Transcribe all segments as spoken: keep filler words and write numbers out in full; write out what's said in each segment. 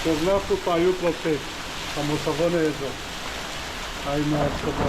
Kornak û payûk û pêk. Hemû sevanê êzo. Ay merhaba.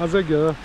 Ez ê gere.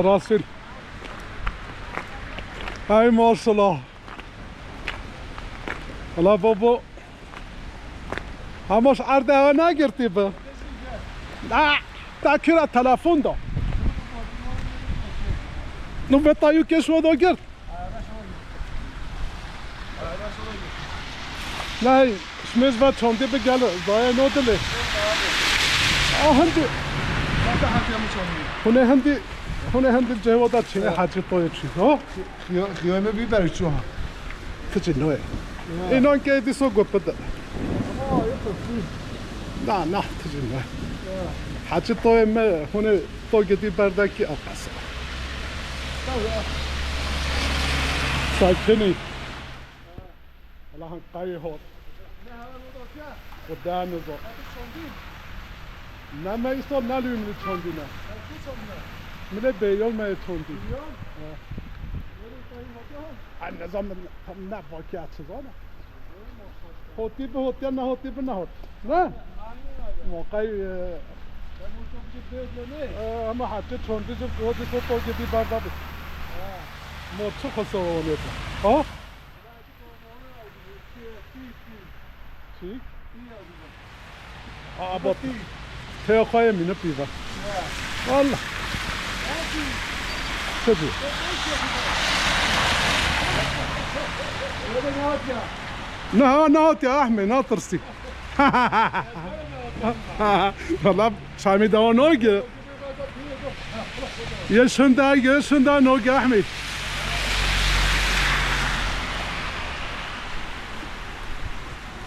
Rasil. Ay maşallah. Ala baba. Ama şu erdê eve negirtî bi. Na, ta kira telefon da. Nu beta yu keş ve da girt. Ney, şmêz ve çandê bi gel, zaya no dilê. Ah, hindi. Hadi hadi mi çandê. Hune hindi, hune hindi cevada çine hacı toyu çi, ha? Xiya-, xiyame bir berço ha. Ticin noy. Ya. Inan ke di so gopede. Ama yok, yok. Na, na, ticin noy. Ya. Hacı toyu me, hune to gedi berdaki akasa. Tamam. Sakini. Allah'ın kayı hor. O da ne zor. Ne me isto ne lüyüm ni çondi ne. Mine beyon me çondi. Ha. Ay ne zaman tam ne vakit açız ona. Hoti bi hoti ne hoti bi ne hot. Ne? Moqay, e, e, ama hacı çondi jim hoti so to gibi barda bi. Mo çok hoso o ne. Ha? Çi? Aa, bot. Tê xwe yê mînû pîva. Wala. Çi bû? Niha nehatiye Ehmê, natirsî. Valla Şamî dewa nage. Yê şinda, yê şinda nage Ehmê.